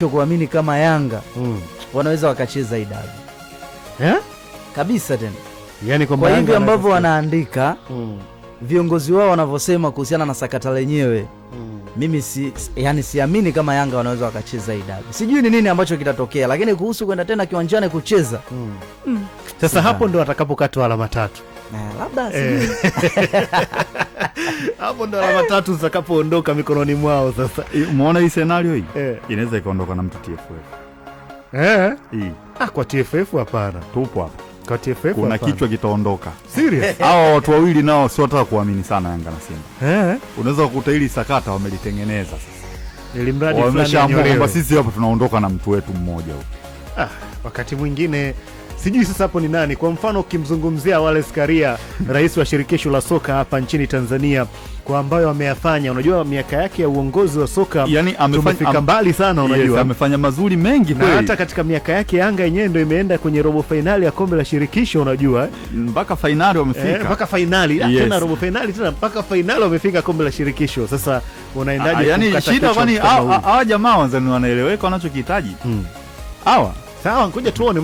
Kuamini kama Yanga wanaweza wakacheza hii dabi Eh? kabisa tena. Yani kwamba Kwa hivi Yanga ambavyo wanaandika viongozi wao wanavyosema kuhusiana na sakata lenyewe, mimi yani siamini kama Yanga wanaweza wakacheza hii dabi. Sijui ni nini ambacho kitatokea, lakini kuhusu kwenda tena kiwanjani kucheza, Sasa hapo ndo atakapokatwa alama 3. Labda sijui. Hapo ndo alama 3 zitakapoondoka mikononi mwao sasa. Umeona hii scenario hii? Inaweza ikaondoka na mtu TFF. Hii. Ah, kwa TFF hapana. Tupo hapa. Kwa TFF kuna hapana. kichwa kitaondoka. Serious? Hawa watu wawili nao sio hata kuamini sana Yanga na Simba. Unaweza kukuta hili sakata wamelitengeneza sasa. Ili mradi fulani Wameshaamua anyolewe. kwamba sisi hapa tunaondoka na mtu wetu mmoja huyu. Ah, wakati mwingine sijui sasa hapo ni nani. Kwa mfano ukimzungumzia Wallace Karia, rais wa shirikisho la soka hapa nchini Tanzania, kwa ambayo ameyafanya, unajua miaka yake ya uongozi wa soka yani tumefika mbali sana, unajua. Yes, amefanya mazuri mengi Na kweli. hata katika miaka yake Yanga yenyewe ndio imeenda kwenye robo fainali ya kombe la shirikisho, unajua. Mpaka fainali wamefika. Mpaka fainali. Yes. Tena robo fainali tena mpaka fainali wamefika kombe la shirikisho. Sasa unaendaje Yani kumkata shida kichwa kwani mtu kama huyu? hawa jamaa wanzani wanaeleweka wanachokihitaji? Hawa. Sawa, ngoja tuone.